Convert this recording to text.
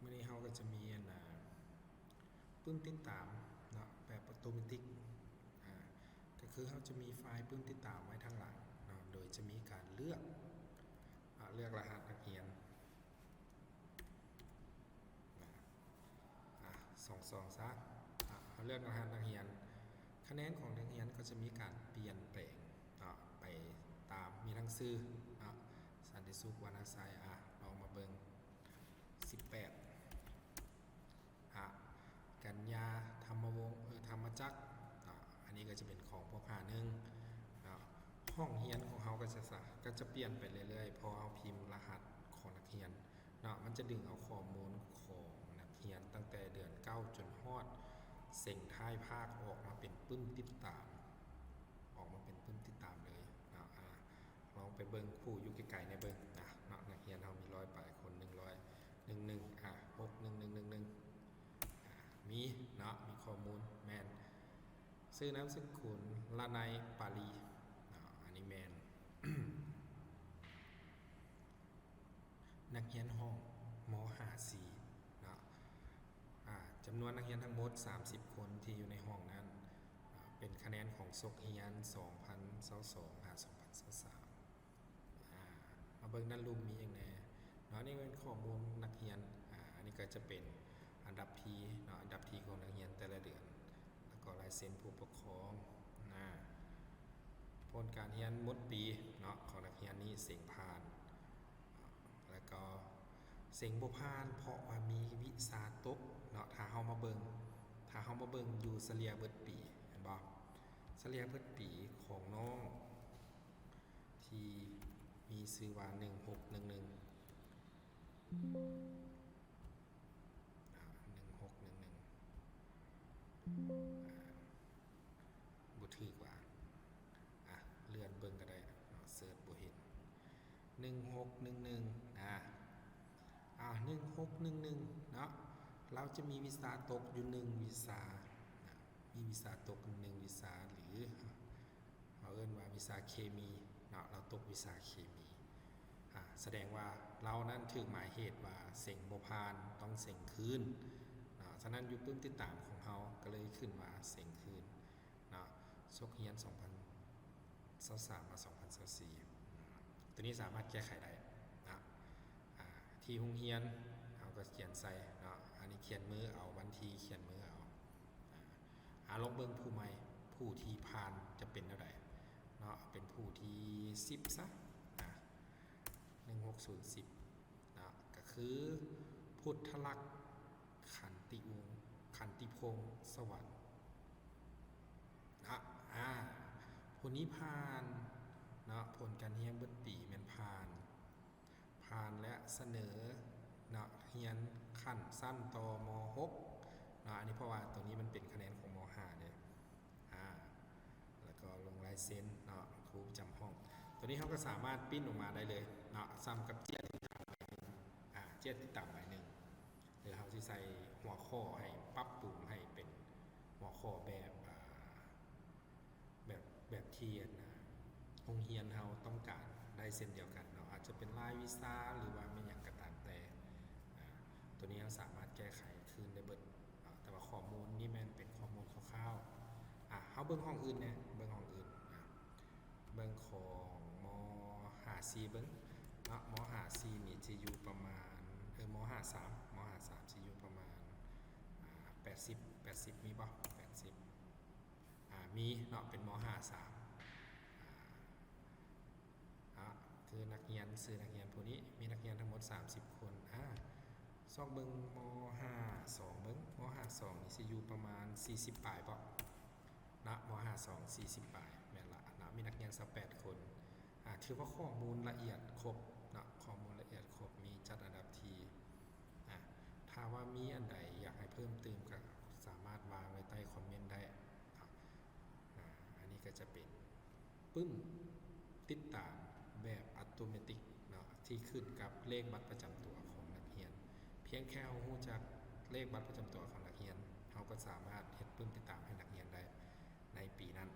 ມື້ນີ້ເຮົາກໍຈະມີອັນນ່າ ປຶ້ມຕິດຕາມເນາະ ແບບອັດໂຕເມຕິກ ອາ ກໍຄືເຮົາຈະມີຟາຍປຶ້ມຕິດຕາມໄວ້ທາງຫຼັງເນາະ ໂດຍຈະມີການເລືອກ ອາ ເລືອກລະຫັດນັກຮຽນ ອາ ສອງສອງຊະ ອາ ເຮົາເລືອກລະຫັດນັກຮຽນ ຄະແນນຂອງນັກຮຽນກໍຈະມີການປ່ຽນແປງເນາະ ໄປຕາມ ມີທັງຊື່ເນາະ ສັນຕິສຸກ ວັນນະໄຊ ອາ ລອງມາເບິ່ງ ສິບແປດ ອາ ກັນຍາ ທຳມະວົງ ເອີ ທຳມະຈັກ ເນາະ ອັນນີ້ກໍຈະເປັນຂອງພວກຫ້າໜຶ່ງເນາະ ຫ້ອງຮຽນຂອງເຮົາກໍຈະສະ ກໍຈະປ່ຽນໄປເລື້ອຍໆ ເພາະເຮົາພິມລະຫັດຂອງນັກຮຽນເນາະ ມັນຈະດຶງເອົາຂໍ້ມູນຂອງນັກຮຽນຕັ້ງແຕ່ເດືອນເກົ້າຈົນຮອດເສັງທ້າຍພາກອອກມາເປັນປຶ້ມຕິດຕາມ ອອກມາເປັນປຶ້ມຕິດຕາມເລີຍເນາະ ອາ ລອງໄປເບິ່ງຜູ້ຢູ່ໄກໆແດ່ເບິ່ງນະເນາະ ນັກຮຽນເຮົາມີຮ້ອຍປາຍຄົນ ໜຶ່ງຮ້ອຍ ໜຶ່ງໜຶ່ງ ອາ ຫົກໜຶ່ງໜຶ່ງໜຶ່ງໜຶ່ງ ອາ ມີເນາະ ມີຂໍ້ມູນ ແມ່ນ ຊື່ນາມສະກຸນ ລະໄນ ປາລີ ເນາະ ອັນນີ້ແມ່ນ ນັກຮຽນຫ້ອງ ມໍຫ້າຊີ ເນາະ ອາ ຈຳນວນນັກຮຽນທັງໝົດສາມສິບຄົນທີ່ຢູ່ໃນຫ້ອງນັ້ນ ອາ ເປັນຄະແນນຂອງສົກຮຽນສອງພັນຊາວສອງ ຫາ ສອງພັນຊາວສາມ ອາ ມາເບິ່ງດ້ານລຸ່ມມີຫຍັງແດ່ເນາະ ນີ້ແມ່ນຂໍ້ມູນນັກຮຽນ ອາ ອັນນີ້ກໍຈະເປັນອັນດັບທີເນາະ ອັນດັບທີຂອງນັກຮຽນແຕ່ລະເດືອນ ແລ້ວກໍລາຍເຊັນຜູ້ປົກຄອງ ອາ ຜົນການຮຽນໝົດປີເນາະ ຂອງນັກຮຽນນີ້ເສັງຜ່ານ ແລ້ວກໍເສັງບໍ່ຜ່ານ ເພາະວ່າມີວິຊາຕົກເນາະ ຖ້າເຮົາມາເບິ່ງ ຖ້າເຮົາມາເບິ່ງຢູ່ສະເລ່ຍເບິດປີ ເຫັນບໍ່ ສະເລ່ຍເບິດປີຂອງນ້ອງທີ່ມີຊື່ວ່າ ໜຶ່ງຫົກໜຶ່ງໜຶ່ງ ອາ ໜຶ່ງຫົກໜຶ່ງໜຶ່ງ ອາ ບໍ່ຖືກວ່າ ອາ ເລື່ອນເບິ່ງກໍໄດ້ເນາະ ເສີດບໍ່ເຫັນ ໜຶ່ງຫົກໜຶ່ງໜຶ່ງ ອາ ອາ ໜຶ່ງຫົກໜຶ່ງໜຶ່ງເນາະ ລາວຈະມີວິຊາຕົກຢູ່ໜຶ່ງວິຊານະ ມີວິຊາຕົກໜຶ່ງວິຊາ ຫຼື ເຮົາເອີ້ນວ່າວິຊາເຄມີເນາະ ລາວຕົກວິຊາເຄມີ ອາ ສະແດງວ່າລາວນັ້ນຖືກໝາຍເຫດວ່າເສັງບໍ່ຜ່ານ ຕ້ອງເສັງຄືນເນາະ ສະນັ້ນຢູ່ປຶ້ມຕິດຕາມຂອງເຮົາກໍເລີຍຂຶ້ນວ່າເສັງຄືນເນາະ ສົກຮຽນສອງພັນຊາວສາມ ມາ ສອງພັນຊາວສີ່ ຕົວນີ້ສາມາດແກ້ໄຂໄດ້ເນາະ ອາ ທີ່ໂຮງຮຽນເຮົາກໍຂຽນໃສ່ເນາະ ອັນນີ້ຂຽນມືເອົາ ວັນທີຂຽນມືເອົາ ອາ ອາ ລອງເບິ່ງຜູ້ໃໝ່ ຜູ້ທີ່ຜ່ານຈະເປັນແນວໃດເນາະ ເປັນຜູ້ທີສິບຊະ ອາ ໜຶ່ງຫົກສູນສິບເນາະ ກໍຄື ພຸດທະລັກ ຂັນຕິວົງ ຂັນຕິພົງສະຫວັນເນາະ ອາ ຜູ້ນີ້ຜ່ານເນາະ ຜົນການຮຽນເບິດປີແມ່ນຜ່ານ ຜ່ານ ແລະ ສະເໜີເນາະ ຮຽນຂັ້ນຊັ້ນຕໍ່ ມໍຫົກເນາະ ອັນນີ້ເພາະວ່າຕົວນີ້ມັນເປັນຄະແນນຂອງ ມໍຫ້າເດ້ ອາ ແລ້ວກໍລົງລາຍເຊັນເນາະ ຄູປະຈຳຫ້ອງ ຕົວນີ້ເຮົາກໍສາມາດປຣິ້ນອອກມາໄດ້ເລີຍເນາະ ສ່ຳກັບເຈ້ຍຕິດຕາມໃບໜຶ່ງ ອາ ເຈ້ຍຕິດຕາມໃບໜຶ່ງ ຫຼືເຮົາຊິໃສ່ຫົວຂໍ້ໃຫ້ ປັບປຸງໃຫ້ເປັນຫົວຂໍ້ແບບ ອາ ແບບ ແບບທີ່ອັນນ່າ ໂຮງຮຽນເຮົາຕ້ອງການໄດ້ເຊັ່ນດຽວກັນເນາະ ອາດຈະເປັນລາຍວິຊາ ຫຼືວ່າແມ່ນຫຍັງກໍຕາມແຕ່ ອາ ຕົວນີ້ເຮົາສາມາດແກ້ໄຂຄືນໄດ້ເບິດເນາະ ແຕ່ວ່າຂໍ້ມູນນີ້ແມ່ນເປັນຂໍ້ມູນຄ່າວໆ ອາ ເຮົາເບິ່ງຫ້ອງອື່ນແດ່ ເບິ່ງຫ້ອງອື່ນ ອາ ເບິ່ງຂອງ ມໍຫ້າຊີ ເບິ່ງເນາະ ມໍຫ້າຊີ ນີ້ຈະຢູ່ປະມານ ເອີ ມໍຫ້າສາມ ມໍຫ້າສາມ ຊິຢູ່ປະມານ ອາ ແປດສິບ ແປດສິບ ມີບໍ່ ແປດສິບ ອາ ມີເນາະ ເປັນ ມໍຫ້າສາມ ອາ ອາ ຄືນັກຮຽນ ຊື່ນັກຮຽນຜູ້ນີ້ ມີນັກຮຽນທັງໝົດສາມສິບຄົນ ອາ ຊອກເບິ່ງ ມໍຫ້າສອງ ເບິ່ງ ມໍຫ້າສອງ ນີ້ຊິຢູ່ປະມານສີ່ສິບປາຍບໍ ເນາະ ມໍຫ້າສອງ ສີ່ສິບປາຍ ແມ່ນລະເນາະ ມີນັກຮຽນຊາວແປດຄົນ ອາ ຖືວ່າຂໍ້ມູນລະອຽດຄົບເນາະ ຂໍ້ມູນລະອຽດຄົບ ມີຈັດອັນດັບທີ່ ອາ ຖ້າວ່າມີອັນໃດຢາກໃຫ້ເພີ່ມຕື່ມ ກໍສາມາດວາງໄວ້ໃຕ້ຄອມເມັນໄດ້ເນາະ ອາ ອັນນີ້ກໍຈະເປັນ ປຶ້ມຕິດຕາມແບບອັດໂຕເມຕິກເນາະ ທີ່ຂຶ້ນກັບເລກບັດປະຈຳຕົວຂອງນັກຮຽນ. ພຽງແຄ່ເຮົາຮູ້ຈັກເລກບັດປະຈຳຕົວຂອງນັກຮຽນ, ເຮົາກໍສາມາດເຮັດປຶ້ມຕິດຕາມໃຫ້ນັກຮຽນໄດ້ໃນປີນັ້ນ